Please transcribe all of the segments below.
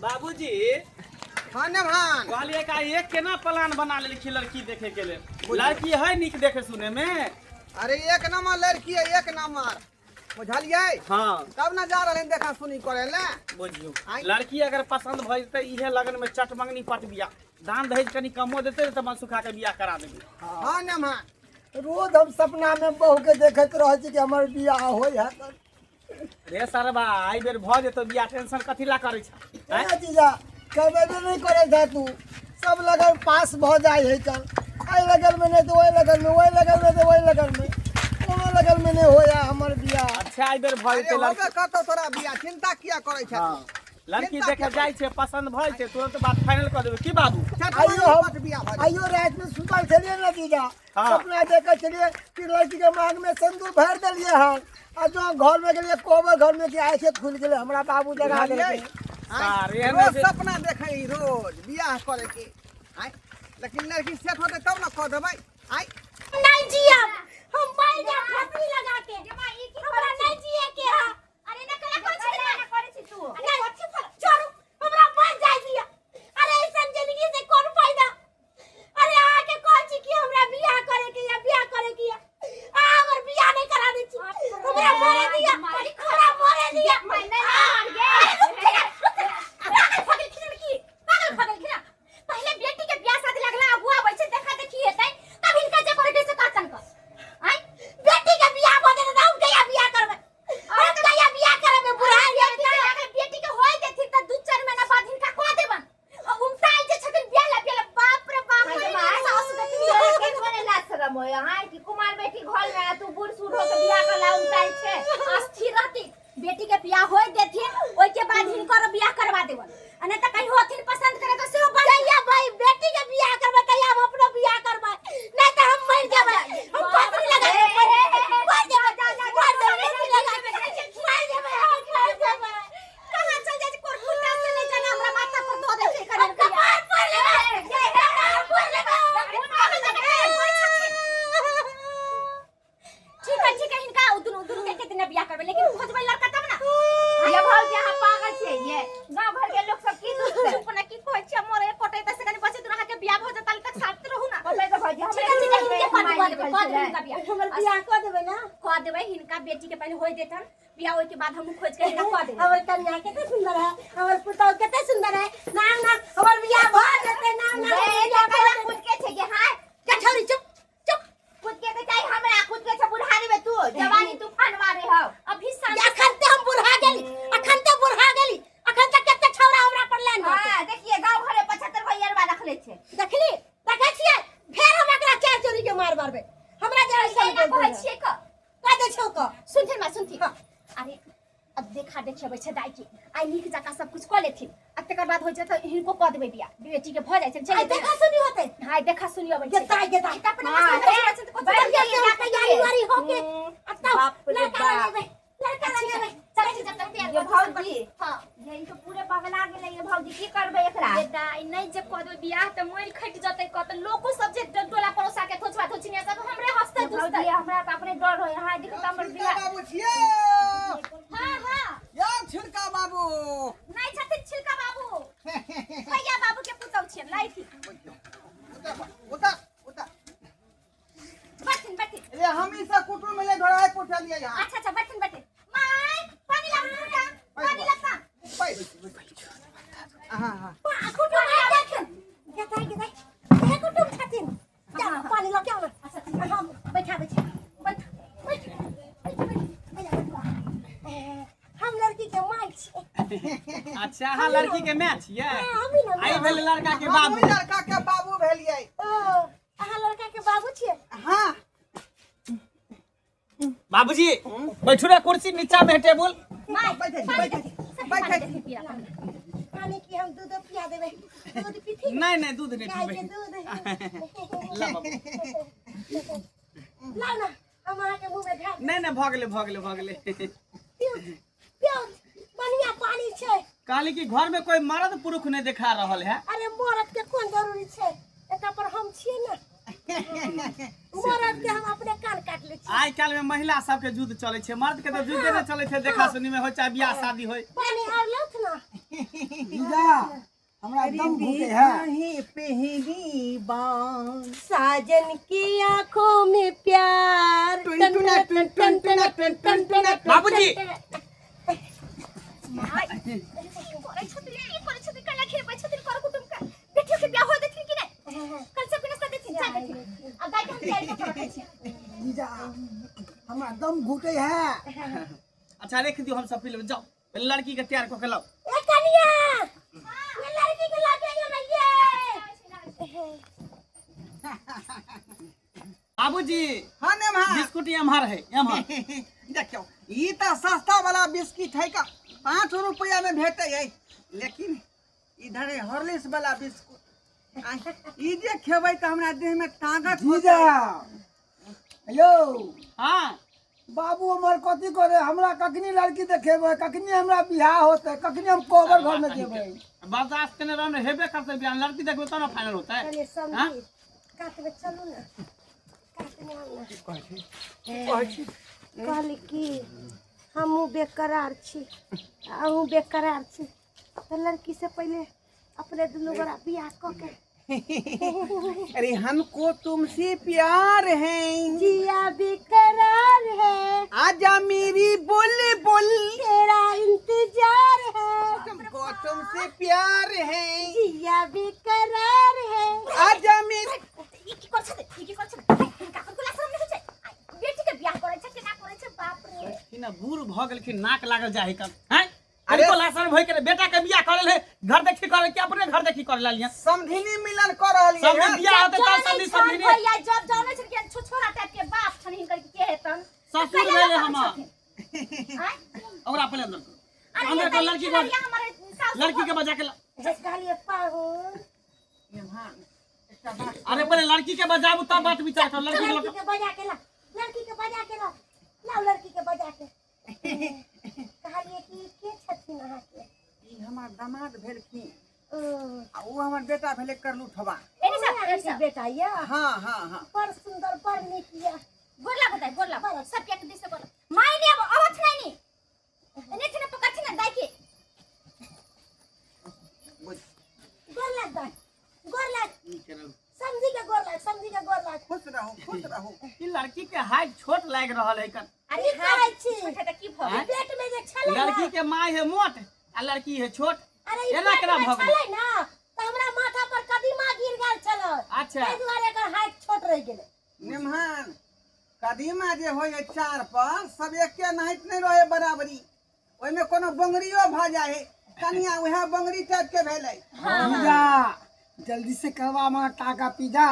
बाबूजी। हाँ नेभान। कहलिए का एक केना प्लान बना लेलखिन लड़की देखे के लेल? लड़की है नीक देखे सुने में? अरे एक नंबर लड़की है, एक नंबर, बुझलियै? हाँ। तब ना जा रहल देखा सुनी करे ले। बुझियौ। आँय। लड़की अगर पसंद भऽ जेतै इहे लगन में चट मंगनी पट बियाह, दान दहेज कनी कमो देतै तऽ मन सुखा के बियाह करा देबै। हाँ नेभान। रोज हम सपना में बहू के देखैत रहै छी कि हमर बियाह होय है। रे सरबा, एहि बेर भऽ जेतौ बियाह, टेंशन कथी ला करै छ? आँय? ए जीजा, करबेबे नहि करै छह तू। सब लगन पास भऽ जाइ है कल, एहि लगन में नहि तऽ ओहि लगन में, ओहि लगन में तऽ ओहि लगन में, कोनो लगन में नहि होया हमर बियाह। अच्छा, एहि बेर भऽ अरे जेतै होबे लड़की। करतौ तोरा बियाह, चिंता किया करै छै? हाँ, लड़की चिंता देखे किया जाइ छै, पसंद भऽ जेतै तुरंत बात फाइनल कऽ देबै। की बाबू? चट आइयो मंगनी हम पट बियाह भऽ जेतै। आइयो राति में सुतल छलियै ने जीजा, हाँ। सपना देखै छलियै कि लड़की के मांग में सिंदूर भरि देलियै हन, आ जो घर में गेलियै कोबर घर में कि आँखे खुलि गेलै, हमरा बाबू जगा बुझलियै? देलकै। आँय, सार, एहन रोज जे- सपना देखै ई रोज बियाह करे के। आँय, लेकिन लड़की सेट होतै तब ने कऽ देबै। आँय। नहीं जियब हम, मर जाब फांसी लगा के, हमरा नहीं जिए के है। अरे ना कला कौन छी ना करे छी तू? नहीं अच्छी फल छोड़ू, हमरा मर जाय दिया। अरे ऐसन जिंदगी से कौन फायदा? अरे अहाँ के कहै छी कि हमरा बियाह करे के या बियाह करे के या, अहाँ हमर बियाह नहीं करा दै छी। हमरा मरे दिया, हमरा मरे दिया। अरे रुक जा, रुक जा। पागल भऽ गेलखिन की? पागल भऽ गेलखिन? पहिले बेटी के बियाह शादी लगला अगुआ आबै छै, देखा देखी हेतै, तब हिनका जे करे के से करतन क। आँय, बेटी के बियाह भऽ जेतै तऽ हम कहिया बियाह करबै? हम कहिया बियाह करबै? बुढ़ा गेल। बेटी के होय देथिन तऽ 2-4 महीना बाद हिनका कऽ देबन। उमताल जे छथिन बियाह बियाह, बाप रे बाप। हाँ, माय, सासु देखनी तोरा के कोने लाज शरम होय हां कि कुमार बेटी घर में आ तू बूढ़ सूढ़ हो के बियाह कर ला उमताल छै। अस्थिर रहती। बेटी के बियाह होय देथिन, ओइ के बाद हिनकर बियाह करवा देबन, आ नहीं त कहीं होथिन पसंद करे तो सेहो बन जइया। भाई, बेटी के बियाह करबै तहिया हम अपनो बियाह करबै, नहीं त हम मर जेबै। हम फांसी लगा के मर जेबै, मर जेबै, फांसी लगा के मर जेबै, हम मर जेबै। कहाँ चल जाइ छै? कोर कुत्ता से नहीं जाना, हमरा माथा पर धो दै छै। हम कपार पर लेबै, कपार पर लेबै। ठीक है, ठीक है, हिनका उ दुनू दुनू के एक दिन बियाह करबै, लेकिन खोजबै लड़का तब ना। ये भौजी, अहाँ पागल छियै? ये गांव घर के लोग सब की सोचतै? चुप ना, की कहै छियै? मोरे कटै त से कनी बचे तू, अहाँ के बियाह भऽ जेतै तक साथ रहू ना। कतै तऽ भौजी ठीक है, ठीक है, हिनके कऽ देबै, कऽ देबै हिनका बियाह। हमर बियाह कऽ देबै ना? कऽ देबै हिनका। बेटी के पहिले होय देतन बियाह, ओहि के बाद हमहूँ खोज के हिनका कऽ देबै। हमर कन्या कते सुंदर है, हमर पुतहु कते सुंदर है। नाम नाम हमर बियाह भऽ जेतै, नाम नाम गए हमर बियाह भऽ कला जेतै। खुद के छै गे। हाय कठौरी, चुप चुप। खुद के के चाही हमरा, खुद के छै बुढ़ारी में तू जवानी तूफान मारे हौ। अभी शांति। अखन ते हम बुढ़ा गेली, अखन ते बुढ़ा गेली, अखन तक कते छौड़ा हमरा पर लाइन मारतै। हां देखिए, गांव घर में 75 भैया रखले छै। देखली, देखै छियै? फेर हम एकरा चार चोरी के मार मारबै। हमरा जे ऐसा एना कहै छियै क कह दै छौ क। सुनथिन माँ, सुनथिन। अरे अब देखा देखेबै छै दाई के, आइ नीक जकाँ सब कुछ कऽ लेथिन आ तकर बाद होइ छै तऽ हिनको कऽ देबै बियाह। बेटी के भऽ जाइ छै, चलि आइ देखा सुनी होतै। हां, देखा सुनी अबै छै। गेताई गेताई। तऽ अपना हाँ, मस्त रहै छै तऽ कथी बैठ करबै? जाइए, से तैयारी उयारी होके आ तब बाप रे लड़का बाप। लगेबै, लड़का लगेबै। चलै छी जब तक तैयार ये भऽ जेतै। भौजी। हां। ये ई तो पूरे पगला गेलै। ये भौजी, की करबै एकरा? ये दाई, नहि जे कऽ देबै बियाह तऽ मरि खटि जेतै कऽ, तऽ लोको सब जे टोला पड़ोसा के थोचवा थोचिनिया सब हमरे हंसतै ये दुसतै। भौजी, हमरा तऽ अपने डर होय हां, देखो तऽ हमर छिलका बियाह। बाबू छियै? हां हां। यौ छिलका बाबू। नहि छथिन छिलका बाबू, भैया बाबू के पुतौ छियन, नहि थी। उतर उतर उतर। बैठिन बैठिन। रे हम ई सब कुटुम मिले घोड़ा पुछलियै यहाँ। अच्छा अच्छा, बैठिन बैठिन। माय, पानी ला बेटा, पानी ला। बैठ। हाँ हाँ। कुटुम आइ देखिन, गेताई गेताई, हे कुटुम छथिन। जा, पानी लऽ के आउ ना, हम बैठाबै छी। बैठ बैठ बैठ बैठ, आइया बैठ। ए, हम लड़की के माय छी। अच्छा, अहाँ लड़की के माय छियै? हाँ, हमही ने। आई भेल लड़का के हम बाबू। लड़का के बाबू भेलियै। ओ, अहाँ लड़का के बाबू छियै? हाँ। बाबूजी, बैठू रे, कुर्सी नीचा में है, टेबुल। माय, बैठे छी, पानी बैठे देथिन, छी, सब बैठे पानी छी। देथिन, पिया पानी। पानी की हम दूध पिया देबै? दूध पीथिन? नहीं नहीं, दूध नहीं गाय के पीबै। दूध। ला बाबू। लाउ ना, हम अहाँके मुँह में ढाल। नहीं नहीं, भऽ गेलै, भऽ गेलै, भऽ गेलै। पिउ पिउ, बढ़िया पानी छै। कहली कि घर में कोई मर्द पुरुष नहीं देखा रहल है। अरे मरद के कोन जरूरी छै? एतऽ पर हम छियै ने। मरद के हम अपने कान काट लै छी। आइ काल्हि में महिला सबके युद्ध चलै छै, मर्द के तऽ युद्धे नहि चलै छै। देखा सुनी में हो चाहे बियाह शादी होय। पानी आर लौथ ना। जीजा, हमरा दम घुटे है। नहीं पहली बार साजन की आंखों में प्यार। टुन टुना टुन टुन टुना टुन टुन टुना। बाबूजी। माय, की करै छथिन, की करै छथिन? कला खेबै छथिन कर कुटुम के बेटियो के बियाह हो देथिन कि नहि? कल सबके नाश्ता देथिन, चाय देथिन आ गाय के हम तैयारी कऽ के रखै छी। जीजा, हमरा दम घुटे है। अच्छा, रख दियौ, हम सब पी लेबै। जाओ, पहिले लड़की के तैयार कऽ के लाउ। ए कनिया, ये लड़की के लाके आइयो ना ये। बाबूजी। हाँ नेमहा। बिस्कुट एम्हर है, एम्हर। देखियौ, ई तऽ सस्ता वाला बिस्किट है का, 5 रुपया में भेटै है, लेकिन इधर है हॉर्लिक्स वाला बिस्कुट। ई जे खेबै तऽ हमरा देह में ताकत जीजा यौ। हाँ। बाबू हमर कथी करे? हमरा कखनी लड़की देखेबै, कखनी हमरा बियाह होतै, कखनी हम कोबर घर में जेबै? बर्दाश्त केने रहने, हेबे करतै बियाह। लड़की देखबै तब ने फाइनल होतै। चलिए। हाँ? समझी, कात में चलू ना, कात में आउ ना। कहली कि हमहूँ बेकरार छी, अहूँ बेकरार छी, तऽ लड़की से पहिले अपने दुनू गोरा बियाह कऽ के। अरे, हमको तुमसे प्यार है। जिया बेकरार है। आजा मेरी बोल बोल। तेरा इंतजार है। तुमको तुमसे प्यार है। जिया बेकरार है। आजा मेरी ई की करै छथिन? ई की करै छथिन? हिनका कोन कोला शरम नहि होइ छै? बेटी के बियाह करै छै, केना करै छै? बाप रे! कि ना बूढ़ भऽ गेलखिन, नाक लागल जाइ कन हैं। अरे! अरे, लासन भइ के बेटा के बियाह करे ले, घर देखी करे कि अपने घर देखी करे लालिया? समधिनी मिलन कर रहली समधिनी है। बियाह होतै तब समधी समधिनी। भैया, जब जानै छथिन कि छोछोरा टाइप के बाप छनि हिनकर, के हेतन? ससुर भेलै हमर। आँय? ओकरा पहिले अंदर करू। अरे, अंदर कर लड़की को। हमारे सासु। लड़की के बजा के ला। जे कहलिए पाहुन। अरे, पहिले लड़की के बजाबू तब बात विचार कर। लड़की के लड़की के बजा के ला, लड़की के बजा के ला, लाओ लड़की के बजा के। कहलिए कि के छथिन अहाँके? ई हमर दामाद भेलखिन। ओ। आ ओ हमर बेटा भेलै करलूठवा। एनी सब, एनी अहाँके सब। बेटा ये? हाँ हाँ हाँ। बड़ सुंदर, बड़ नीक ये। गोर लागो दाइ, गोर लागो। सब के दिस से गोर। माय ने अब अवथ नहीं नी, एने छने पकड़छि ना दाइ के। गोर लाग दाइ, गोर लाग। समझी के गोर लाग, समझी के गोर लाग। खुश रहो, खुश रहो। ई लड़की के हाइट छोट लाग रहल है कन। अरे, की कहै छी? छोटे त की भऽ गेल? पेट में जे छलै ना। लड़की के माय है मोट आ लड़की है छोट। अरे, ई एना पेट केना में भऽ गेलै? छलै ना तऽ हमरा माथा पर कदीमा गिर गेल छलै। अच्छा। ताहि दुआरे एकर हाइट छोट रहि गेलै। निमहान, कदीमा जे होइ है चार पर, सब एके नाहित नहि रहे बराबरी। ओहिमे कोनो बंगड़ियो भऽ जाइ है। कनिया उएह बंगड़ी टाइप के भेलै। जीजा, जल्दी से करवा हमारा टाका पिज्जा।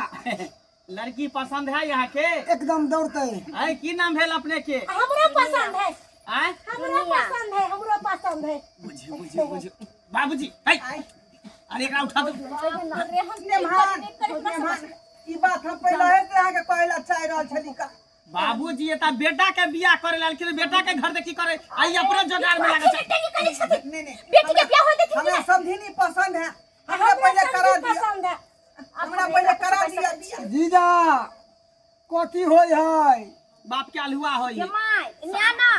लड़की पसंद है यहाँ के? एकदम दौड़ते। आय, की नाम भेल अपने के? हमरो पसंद है। आय? हमरो पसंद है, हमरो पसंद है। बुझियो, बुझियो, बुझियो बाबूजी। है, अरे, एकरा उठा दो। अरे, हम निमहान, निमहान, ई बात हम पहिले से अहाँके कहै ला चाहि रहल छली का। बाबूजी, एता बेटा के बियाह करे लालखिन, बेटा के घर देखी करे, आई अपने जोगार में लागल छै। बेटी के करै छथिन। नहीं नहीं। बेटी के बियाह होय देथिन कि हमरा नहि? समधिनी पसंद है। हमरा हमरा पहिले करा समधी दिया। पसंद है। हमरा पहिले करा दिया बियाह। जीजा, कथी होय है? बाप के अलहुआ होई। ये my न्याना।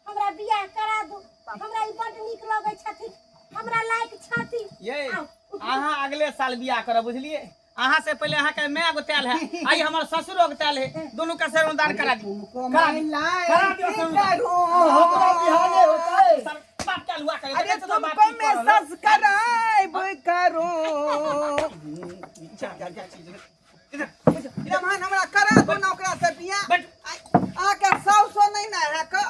हमरा बियाह करा दू। हमरा ई बड्ड नीक लगै छथिन, हमरा लायक छथिन। ये आउ। अहाँ अगले साल बियाह करब, बुझलिए? अहाँ से पहले अहाँ के my गोतायल है, आई हमर ससुरो गोतायल है। दोनों का सिरदान करा दी। तुमको करा मैं दी। लायक करा दियो सिरदान। करूं। हमरा बियाह नहीं होतै। सर, बाप के अलहुआ करे। अरे, देखै छौ तो बाप तुमको की मैं करल है। सब्सक्राइब करूं। जा, जा, जा, चीज। इधर। ब्राह्मण, हमरा करा दो ना ओकरा से बियाह। बैठ। अहाँके साउसो नहीं ना है का?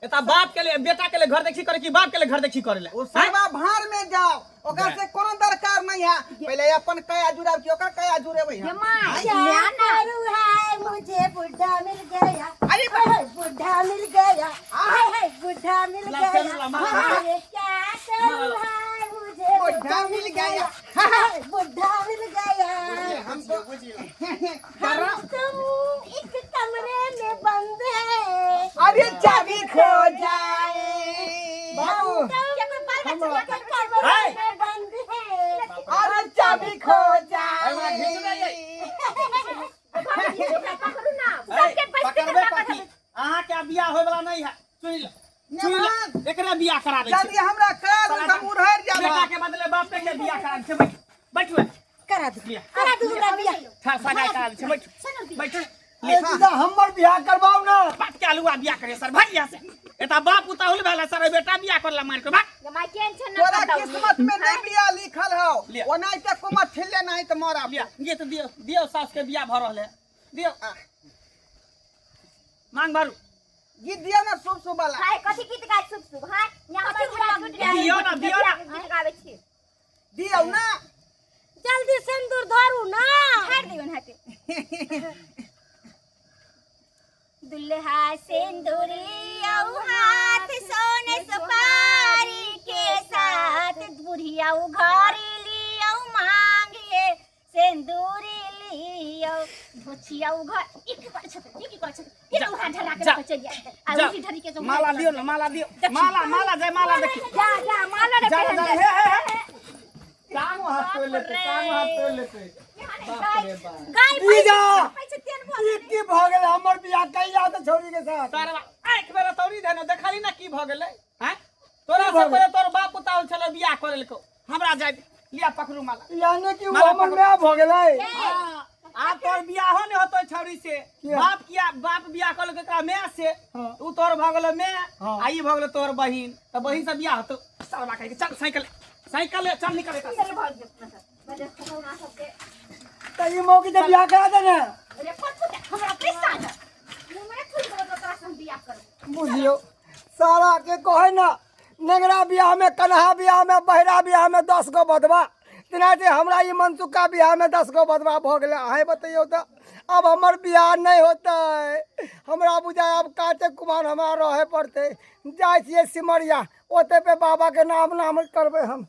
एता बाप के लिए, बेटा के लिए घर देखी करे कि बाप के लिए घर देखी करे ले? ओ सरवा भार में जाओ, ओकरा से कोनो दरकार नहीं है। पहले अपन कया जुड़ाब कि ओकर कया जुड़ेबै ये हम? My क्या न्याना। करूं है, मुझे बुढ़ा मिल गया। अरे, हाय हाय, बुढ़ा मिल गया, हाय हाय, बुढ़ा मिल ला, गया। चल, ला, मार, अरे, क्या करूं है, मुझे बुढ़ा मिल गया। हाय हाय, बुढ़ा मिल गया। हमको हम तुम एक कमरे में बंद है। अरे, चाबी खो जाए। बाबू। हम तुम एक कमरे हाय। में बंद है। अरे, चाबी खो अरे, घिच जाए। रही है। बापे के बियाह करा छै। बैठ, बैठू। करा दू। लिअ। करा दू हमरा बियाह। ठार सगाई करा दै छै। बैठू, बैठू। ए जीजा, हमर बियाह करबाउ ना। बाप के आलुआ बियाह करे सर भाई यहाँ से। एता बाप उताहुल भेला सर, बेटा बियाह करला मार के भाग। माय टेंशन न तोरा करताऊ। किस्मत में नहीं बिया लिखल हौ। लिया। ओनाहिते कुमर थिले नहीं तऽ मरब। लिया, ये तो दियो, दियो, सास के बियाह भ रहल है, दियो। मांग भरू। गीत दियौ ना शुभ शुभ वाला। हाय, कथी गीत गाय शुभ शुभ? हाय, यहाँ हमर पूरा छूट गेल। दियौ ना, दियौ ना। गीत गाबै छी। दियौ ना। जल्दी सिंदूर धरू ना। झाड़ दियौ ना के। दुल्हा सिंदूर लियौ हाथ सोने सुपारी के साथ, बुढ़िया घरी लियौ मांगिए सिंदूर लियौ, धोछिया घर ई की करै छथिन? ई की करै छथिन? ई जा, तो हाथ ढरा के जा, रखै चलि आयल। आ जा। उसी ढरी के जो माला दियो ना, माला दियो, माला, माला, जय माला देखियो। जा जा, माला रे। जा पहिन जा। दे। हे हे हे, टांग हाथ तोड़ लेते, टांग हाथ तोड़ लेते। गाय गाय। जीजा! पैसे तेल बोल। ई की भऽ गेल? हमर बियाह कहिया तऽ छौरी के साथ? तारा आँखि बेरा तौरी धनो देखली ना की भऽ गेलै? हैं, तोरा की भऽ से पहिले तोर बाप उतावल छलै बियाह करै लको। हमरा जाय दे। लिया, पकड़ू माला। यानी कि ओ माला हमर पकड़। माय भऽ गेलै? हाँ, आब तोर बियाहो नहि होतो छौरी से। किया? बाप किया बाप बियाह कऽ लेलकै एकरा माय से। हाँ। उ तोर भऽ गेलो माय। हाँ। आ ई भऽ गेलो तोर बहिन, तऽ बहिन से बियाह होतो। सरवा कहि के चल, साइकिल, साइकिल ले, चल, निकल एतऽ से। तऽ ई मौकी तऽ बियाह करा दे ने। रे पप्पू, हमरा पैसा दे, मुँह में थूक देबो तोरा से हम बियाह करबो। बुझियौ, सारा के कहै ने, नेंगरा बियाह में, कन्हा बियाह में, बहिरा बियाह में 10 गो बधवा, तेनाहिते हमरा ई मनसुक्का बियाह में 10 गो बधवा भऽ गेलै। अहें बतैयौ तऽ आब हमर बियाह नहि होतै। हमरा बुझाय आब काते कुमार हमरा रहै पड़तै। जाइ छियै सिमरिया, ओतै पे बाबा के नाम नाम करबै हम।